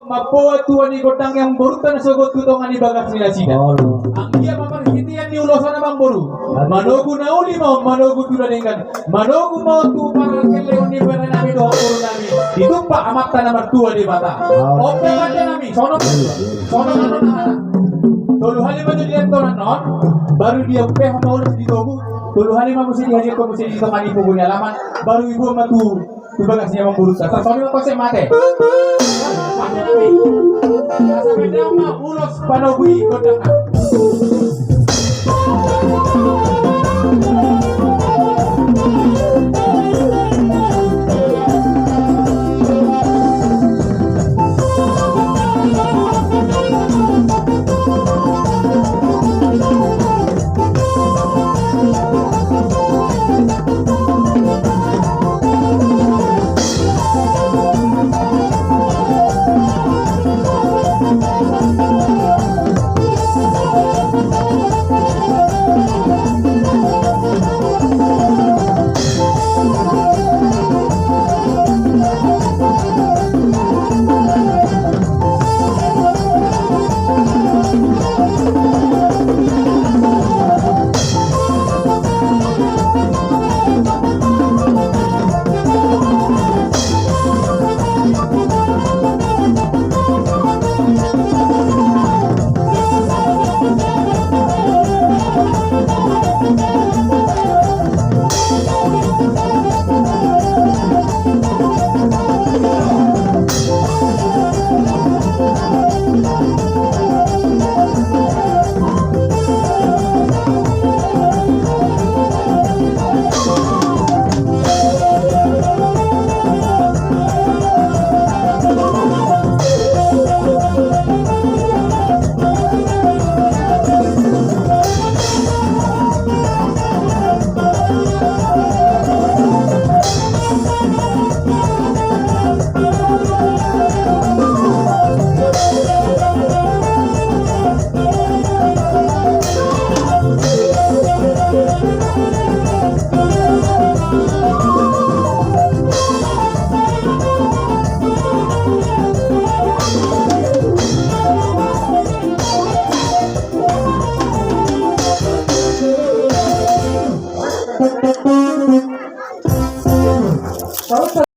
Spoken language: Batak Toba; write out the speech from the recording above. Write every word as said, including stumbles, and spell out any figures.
Mamboan tua ni gondang ni amangborunta na sogot tu tonga ni bagas ni nasida. Olo. Anggiat ma marhitean ni ulos on, amangboru, manogu na uli ma on, manogu tu na denggan. Manogu ma on tu parangkelleon ni bere nami dohot boru nami, ditumpak Amanta na martua Debata. Olo. On pe, raja nami, sonon. Sonon, sonon. Tolu hali ma jo dilantonan on, baru diampehon ma ulos di togu. Tolu hali ma muse dihadiahon muse di tonga ni pogu ni alaman, baru diboan ma tu tu bagas ni amangborunta. Tarsongon i ma kosek mate. Mate nami. Asa pe dang ma ulos panogu i gondang na.